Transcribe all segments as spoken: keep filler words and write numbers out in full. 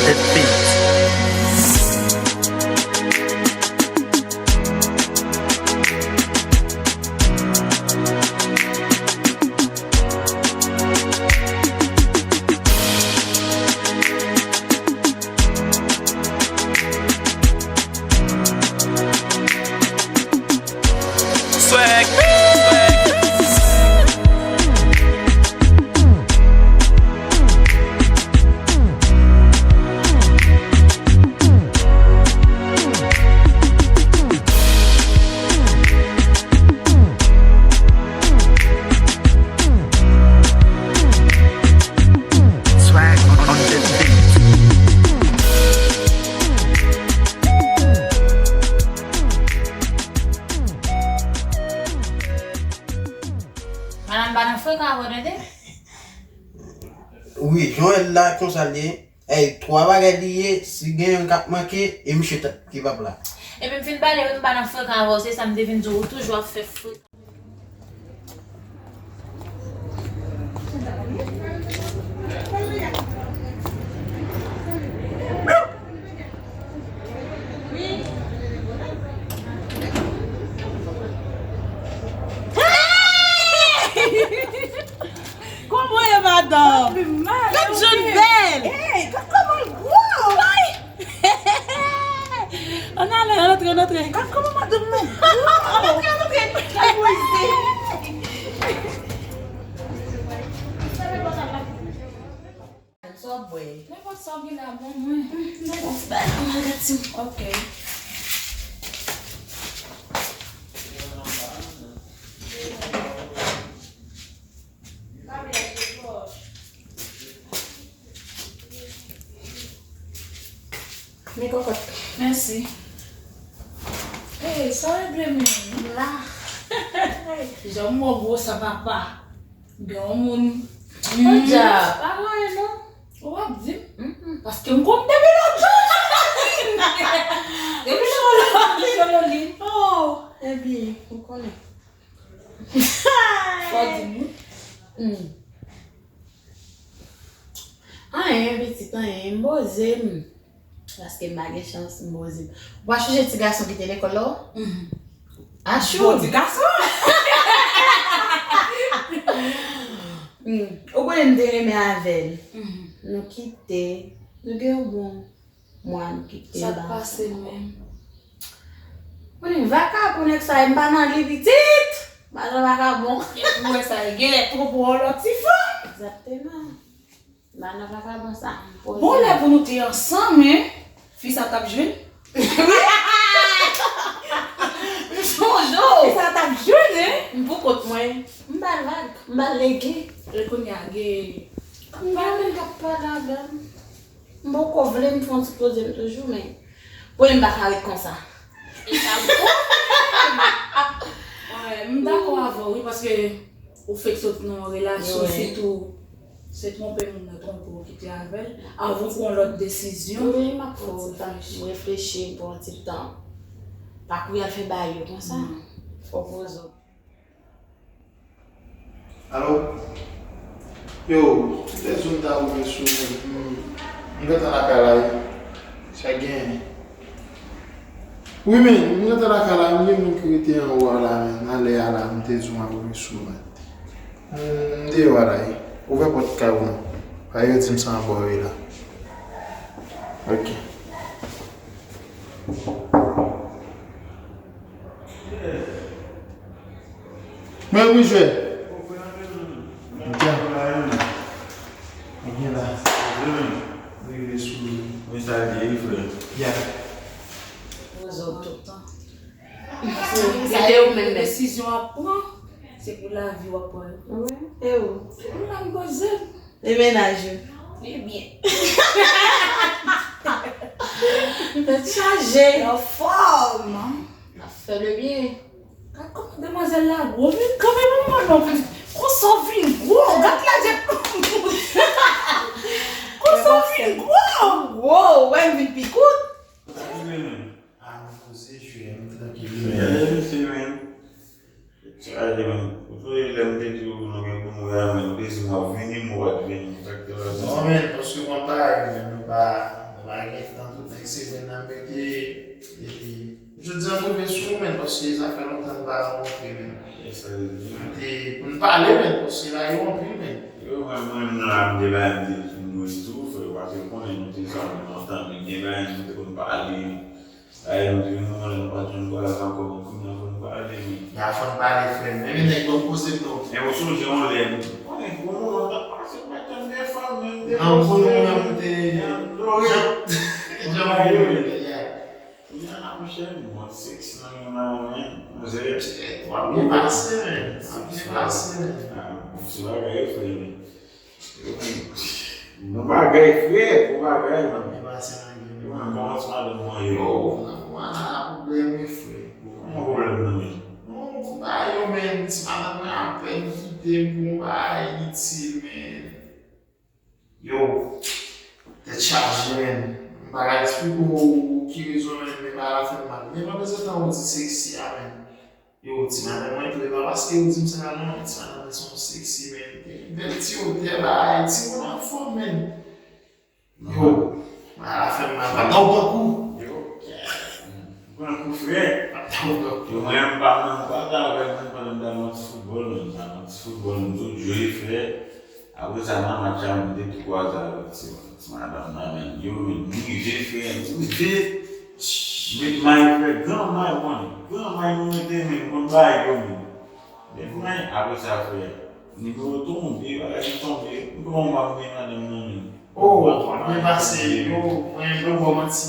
the beat. Swag. Swag on the beat. Madanm pa nan frekan avè w, tande? Wi, jan w wè l la, konsa l ye. Ey, twa bagay li ye, si gen youn k ap manke, e misye t-, ki p ap la. Epi m fin pale, wi, m pa nan frekan avè w, se sa m te vin di w, ou toujou ap fè frekan. Kòman w ye, madanm? Gad John bèl! Hey, gad kòman l gwo! Ann ale, ann antre, ann antre. Gad kòman madanm nan gwo! Ann antre, ann antre. Gad bwize. Sa w ap bwè? Nenpòt sa w gen la bon mwen. M bay yon ti bagay, mwen gad si. Ok. Men kòkòt. Mèsi. Hey, sa w regle menm? M la. Jan m wè w gwo sa, papa. Gen yon moun. Podyab. Pa gen anyen non. Ou ap di m? Mm-mm. Paske m konn depi lòt jou. Depi lòt jou, Jololin. Oh, ebyen, ou konnen. Fò di m wi. Mm. Anyen, pitit, anyen. M poze m. Paske m pa gen chans, m poze m. Ou pa chonje ti gason ki te lekòl la? Mhm. Achou! Bon, ti gason! Hmm. Ou konnen m te renmen avè l. Mhm. Nou kite. Nou gen yon bon mwa nou kite. Sa k pase menm? Konnen vakabon nèg sa, m pa nan li pitit. M pa nan vakabon. Epi w wè sa, e genlè twonpe w yon lòt ti fanm. Egzakteman. M pa nan vakabon sa. Bon, lè pou nou te ansanm, hein, fi sa t ap jwenn. M sonje w. Fi sa t ap jwenn, hein. M pou kont mwen. M ba l vag, m ba l lege. E kounye a, gen. M pa menm k ap pale avè m. M poko vle m fè yon ti poze m toujou, men pou m pa ka ret konsa. E sa gwo. Wi, m dakò avè w, wi, paske ou fèk sot nan yon relasyon, sitou se twonpe moun nan twonpe w kite avè l, avan w pran lòt desizyon. Wi, m ap fè w tan, m reflechi, m pran yon ti tan. Pa kouri al fè bagay yo konsa. Fò w poze w. Alo? Yo, tout lè zòn ta ouvè sou mwen. M, m gentan lakay la, wi. Sa gen. Wi, men, m gentan lakay la, m gen moun ki rete anwo a la, men, nan lè a la, m te di w m ap ouvè sou mwen. M, m deyò a la, wi. Ouvè pòt kay ou non. Pa yo di m se anba w ye la. Ok. Men wi, jwè. Byen. Byen la. Rive sou. Wi, sa l ye, wi, frè. Ya. Poze w tou. Se, se ou menm, men. Desizyon w ap pran, se pou lavi w ap pran. Wi, e ou? Ou menm poze. E mennaj ou? Li byen. Tèt chaje. Anfòm. N ap fè le byen. Gad kòman demwazèl la gwo vin kanpe pou mwen non. Konsa w vin gwo, gad lajè. Konsa w vin gwo. Gwo, ou wè m vin pi kout. A, nou poze jwe, nou trankil. Mesye, men. Chaje, men. Ou sonje lè m te di w nou gen pou nou ya, men ou te di m w ap vini, men ou pa t vini. Sa k te pase? Non, men, paske konn bagay yo, men nou pa, Pa gen tan tout nèg se grenn nan mete. Epi jodi a m rive sou ou, men, paske sa fè lontan n pa rankontre, men. Pou n pale, men, paske la yo anpil, men. Yo, mwen, mwen, menm nan la, m te bay, m te di nou tou, frè, paske konnen nou te zanmi lontan, men gen bagay nou te konn pale. Bagay nou te vin moman nou pa t jwenn kwaz ankò, men kounye a fò n pale, men. Ya, fò n pale, frè m. Men, men nèg ban m koze m non. Men ou sonje yon lè, m konnen pou moman m t ap pase, m pa t janm gen fanm, men m te. Non, pou nou menm, ou te. Jan, jan bagay yo ye, yeah. Kounye a, monchè, m wè sèks nan men w la, men, manzè. W ap byen pase, men. W ap byen pase, men. Ah, se bagay, frè, men. Bon bagay, frè, bon bagay, man. Li pase nan gen. Yo, men, kòman ti madanm mwen ye? Oh, nan mwen la, pwoblèm, wi, frè. Bon pwoblèm nan men. Non, bon bagay, yo, men, ti madanm mwen apèn kite m pou yon bagay initil, men. Yo, tèt chaje, men. M pa ka eksplike w ki rezon, men, men bagay la fè m mal. Men pa bezwen tan ou di seksi a, men. Yo, ti madanm mwen tou, e pa paske yo di m sa la non, men ti madanm mwen se yon seksi, men. Bèl ti wotè, bagay, timoun anfòm, men. Yo, ala fè m mal, pa ta w pran kou. Yo, pran kou, frè. Pa ta w pran kou. Yo, mwen, m pa, m pa ta avè l, men pandan m t al nan ti foutbòl, men, m t al nan ti foutbòl, m tout jwe, frè. Apre sa, nan match la, m te tou kwaze avèk ti, ti madanm nan, men. Yo, men, m rive, frè, m rive. Met may, frè, gran may, w konnen. Gran may, nou mete, men, m konn bay yo, men. Met may, apre sa, frè, nimewo tonbe, bagay yo tonbe. M konn pa m gen madanm nan, men. Oh, w ap byen pase, yo, mwen, mwen ba w manti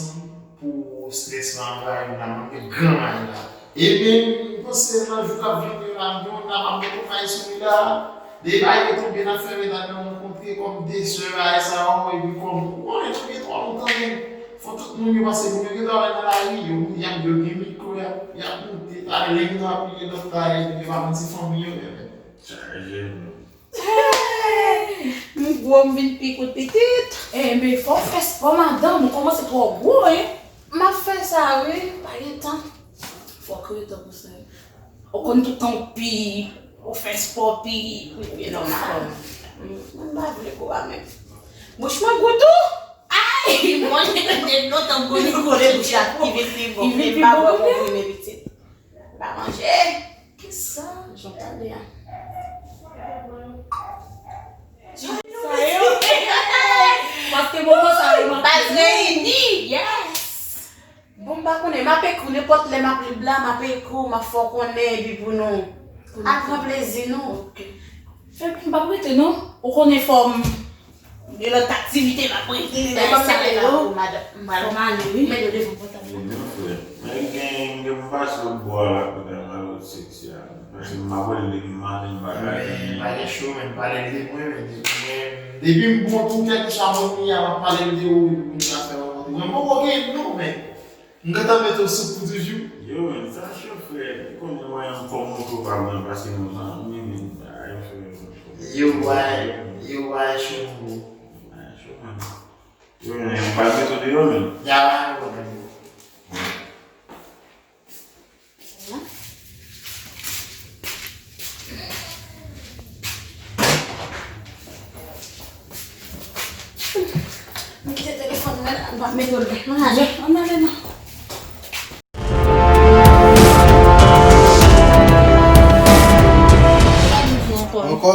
pou strès la anvayi m la, mwen gen gran may la. Ebyen, m panse nan jou k ap vini yo la, m gen yon dam ap mete yon may sou li la. Depi bagay yo tonbe nan fè medam yo rankontre kòm de sè bagay sa yo, epi kòm, ou konnen tonbe twò lontan, men fò tout moun yo pase, moun yo gen dwa wè nan lari, yo, y ap, yo gen mikwo, y ap, y ap moute, talè, lè gen dwa ap lye lòt talè, epi yo pa konn si fanmi yo, men. Chaje, non. M gwo, m vin pi kout pitit. Eh, men fò w fè spò, madanm, ou kòmanse twò gwo, en. M ap fè sa, wi, pa gen tan. Fò w kreye tan pou sa, wi. Ou konn tout tan w pi, ou fè spò pi, pi nòmal. M, m pa vle gwo a menm. Bouch mwen gwo tou. Ay, mwen, depi lontan m konnen kole bouch la ki vin pi bon. Li vin pi bon, konprime pitit. Pa manje. Kisa? Jan tande a. Sa yo. Paske moman sa yo, m ap baz reyini. Yes. Bon, m pa konnen, m ap ekri w nenpòt lè m ap lib la, m ap ekri w, m ap fè w konnen, epi pou nou, ak gran plezi nou. Ok. Fè m pa rete non. Ou konnen fò m gen lòt aktivite m ap rete. Men ban m mete la pou madanm. M pral fò m ale, wi. Mete devan pòtab la. Ebyen, frè. Men gen, gen m pase lòt bò a la, kote m al wè seksi a. Paske m ap rele li, m mande m bagay. Men pa gen cho, men pale l de mwen, men depi mwen, depi m bon tou, kèlkeswa moun li ye a, m ap pale l de ou, epi pou nou ka fè rankontre. Mwen poko gen non, men. M gentan mete w sou kou toujou. Yo, men, sa cho, frè. Ou konnen mwen, m fò montre w pa mwen, paske nou zanmi, men, bagay, frè. Yo, bay, yo, bay cho, bro. Bay cho, man. Yo, men, m pral mete w deyò, men. Ya, pa gen pwoblèm. Mwen kite telefòn mwen la, m pa mete l. Ann ale, ann ale non. Ankò?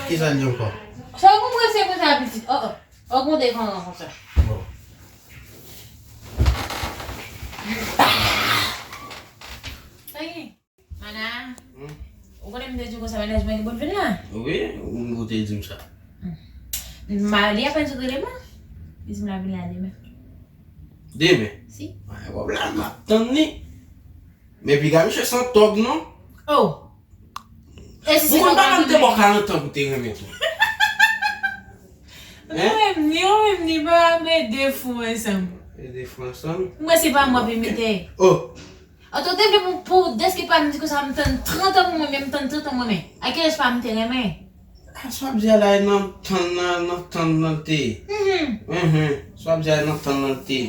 Kisa l di ankò? Sa w konprann se konsa pitit. Oh, oh. Ogmante van an konsa. Bon. Sa gen? Mana, hmm? Ou konnen m te di w konsa mennaj mwen gen pou l vin la? Wi, ou, ou te di m sa. Hmm. Ma, li apèn sot rele mwen. Li di m l ap vin la demen. Demen? Si. Pa gen pwoblèm, m ap tann li. Men piga misye se yon tòg, non? Oh! E si se yon tòg la vin? Ou konn pa m te ba w karant an pou te renmen tou. Hein? Ou menm ni, ou menm ni, ba, men de fou ansanm. E de fou ansanm? Mwen se pa mwen p imite. Oh! An tou te vle pou, pou deske pa m di konsa, m tann trant an pou mwen, men m tann trant an mwen, men. A ki laj pa m te renmen? A, sa w ap di a la, e nan tann nan, nan tann nan l te ye. Mhm. Mhm. Sa w ap di a, e nan tann nan l te ye.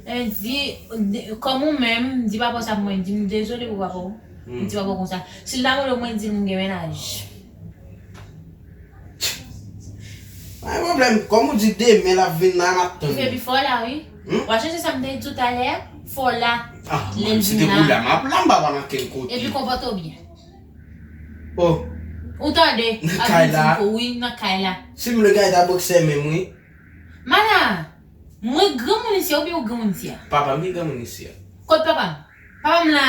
E di, di, kòm ou menm, di papa w sa pou mwen, di m dezole pou papa w. Hmm. Di papa w konsa. Si l ta mande w, mwen di l m gen mennaj. Pa gen pwoblèm. Kòm ou di demen l ap vin la, m ap tann. Li fè pi fò la, wi. Hmm? W a chèche sa m te di talè a, fò la. Ah, lè l vin la. Se te pou la, m ap la, m pa pral ankenn kote. Epi konpòte w byen. Oh. Ou tande? Nan kay la. Wi, nan kay la. Si m le kay ta bòksè menm, wi. Mana, mwen granmoun isi a oubyen ou granmoun isi a? Papa m ki granmoun isi a. Kot papa m? Papa m la.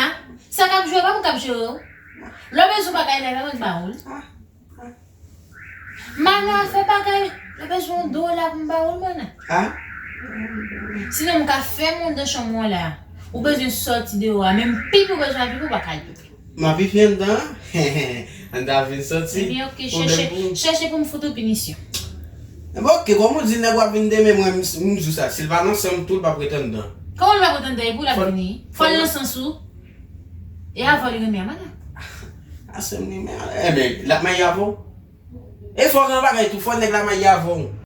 Sa k ap jwe, pa mwen k ap jere w. Lè w bezwen bagay la, pa mwen k ba ou l. Mana, fè bagay. Lè w bezwen yon dola pou m ba ou l, mana. Sinon, m ka fèmen w anndan chanm ou an la. Ou bezwen sòti deyò a. Menm pipi ou bezwen al pipi, ou pa ka al pipi. M ap pipi anndan. Anndan ap vin sòti. Ebyen, ok, chèche, chèche pou m fout ou pinisyon. Ebyen, ok, kòm ou di nèg w ap vin demen, mwen, m, m di w sa. Si l pa nan san m tou, l p ap ret anndan. Kòman l p ap ret anndan? Epi w l ap vini? Fò l nan sans ou. E avè w li renmen a, mana. A sè m renmen a. Ebyen, l ap marye avè w? E fò gen bagay tou, fò nèg la marye avè w.